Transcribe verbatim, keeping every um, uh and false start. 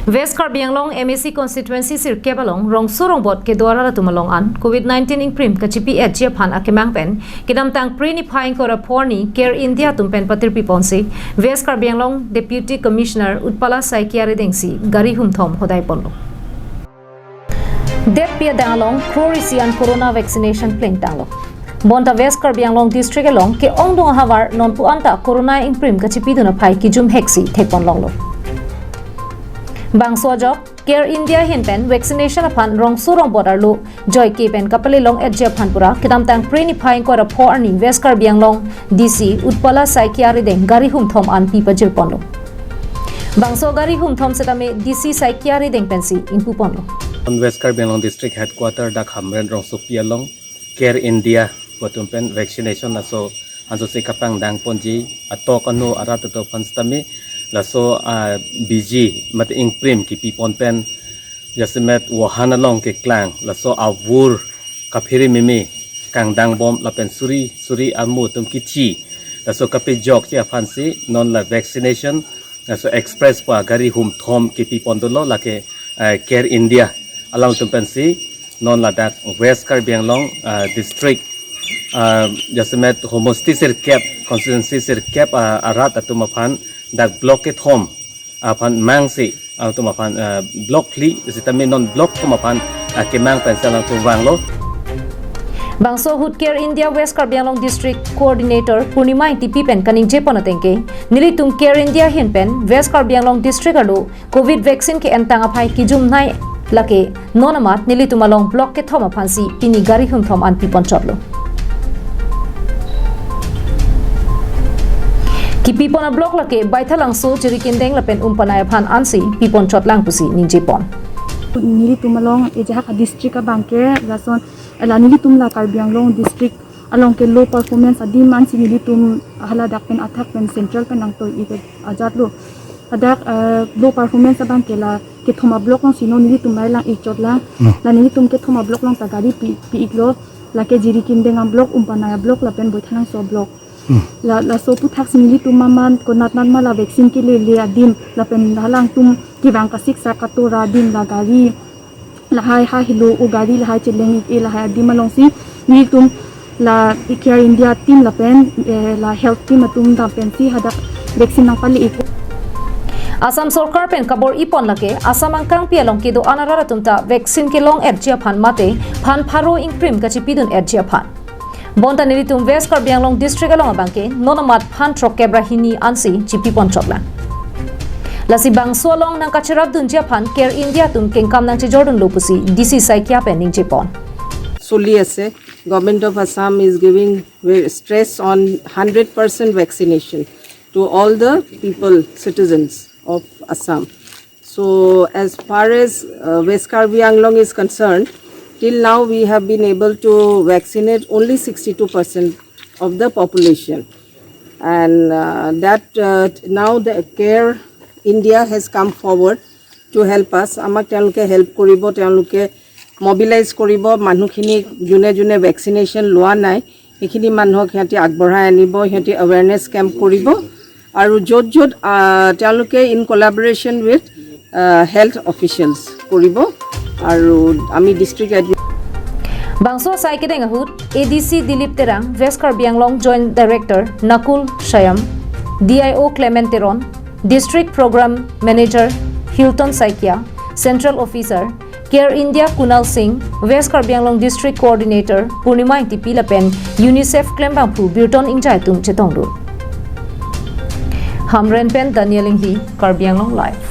West Karbi Anglong M A C constituency sirkep along rongso rongbot kedo arat atum along an covid nineteen ingprim kachipi-etji aphan akemang pen kedamtang Phre niphai ingkoi ra pho arni Care India atum pen patirpi ponsi West Karbi Anglong Deputy Commissioner Utpala Saikia arideng si gari humthom hodai ponlo. Detpi adang along crore isi an corona vaccination plengtanglo. Bonta West Karbi Anglong district along ke-ongdung ahavar nonpu anta corona ingprim kachipidun aphai kijum heksi thekpon longlo. Bangso ajok Care India ahin pen vaccination aphan rongso rongbot arlo joike pen kapale long-etji aphan pura kedamtang Phre niphai ingkoi ra pho arni West Karbi Anglong D C Utpala Saikia arideng gari humthom an pi pajir ponlo. Bangso gari humthom setame D C Saikia arideng pensi ingpu ponlo. On West Karbi Anglong District Headquarter dak Hamren rongsopi along Care India pu atum pen vaccination laso anso se kapangdang ponji atok anu arat atum aphan setame laso, ah, biji mate ingprim kipi pon pen jasemet Wuhan along keklang laso avur kaphere meme kangdang bom lapen suri suri amu atum kithi laso kapejokji aphansi non la vaccination laso express pu agari humthom kipi pon dolo lake, eh, Care India alangtum pensi non ladak West Karbi Anglong, eh, district, eh, jasemet homosti sirkep, constituency sirkep, eh, arat atum aphan dak block kethom aphan mangsi atum aphan, eh, block phli sitame non block thom aphan, eh, kemang pensi alangtum vanglo. Bangso ahut Care India West Karbi Anglong District Coordinator Purnima Engtipi pen kaningje pon ateng ke nelitum Care India ahin pen West Karbi Anglong District arlo covid vaccine ke-entang aphai kijumnei lake non amat nelitum along block kethom aphansi pini gari humthom an pi ponchotlo. Kipi pon ablock lake Baithalangso, Jirikindeng lapen Umpanai aphan ansi pi ponchotlang pusi ningje pon. Nelitum along ejahak a-district abang ke lason la nelitum la Karbi Anglong district along ke low performance adim ansi nelitum haladak pen athak pen central pen nangtoi-ik ajatlo. Hadak, eh, low performance abang ke la kethom ablock alongsi non nelitum mai lang-ikchotlang. Hmm. La nelitum kethom ablock along ta gari pi, pi-iklo. Lake Jirikindeng ablock, Umpanai ablock lapen Baithalangso ablock. Hmm. La, laso aphuthaksi nelitum aman konat nat ma la vaccine kelele adim lapen halangtum kevang kasiksak katora adim la gari lahai ha helo o gari lahai cheleng-ik-e lahai adim alongsi nelitum la Care India team lapen, eh, la health team atum dam pensi hadak vaccine nangpale-ik. Assam Sorkar pen kabor-i pon lake Assam angkangpi along kedo-an arat atum ta vaccine kelong-etji aphan mate phan pharo ingprim kachipidun-etji aphan. Bonta nelitum West Karbi Anglong District along abang ke non amat phan throkkep ra hini ansi chipi ponchotlang. Lasi bangso along nangkacherapdunji aphan Care India atum kengkam nangchejordunlo pusi D C Saikia pen ningje pon. চলি আছে। Government of Assam is giving ve-, stress on hundred percent vaccination to all the people, citizens of Assam. So as far as, uh, West Karbi Anglong is concerned, till now we have been able to vaccinate only sixty-two percent of the population. And, uh, that, uh, now the Care India has come forward to help us. আমাক তেওঁলোকে help কৰিব, তেওঁলোকে mobilize কৰিব মানুহখিনিক, যোনে যোনে vaccination লোৱা নাই, সেইখিনি মানুহক সিহঁতি আগবঢ়াই আনিব, সিহঁতি awareness camp কৰিব আৰু য'ত য'ত, আহ, তেওঁলোকে in collaboration with, ah, health officials কৰিব আৰু আমি district admi- Bangso asai kedeng ahut A D C Dilip Terang, West Karbi Anglong Joint Director Nakul Shayam, D I O Clement Teron, District Program Manager Hilton Saikia, Central Officer Care India Kunal Singh, West Karbi Anglong District Coordinator Purnima Engtipi lapen UNICEF klembangphu Birton Ingjai atum chetongdun. Hamren pen Daniel Enghi, Karbi Anglong Live.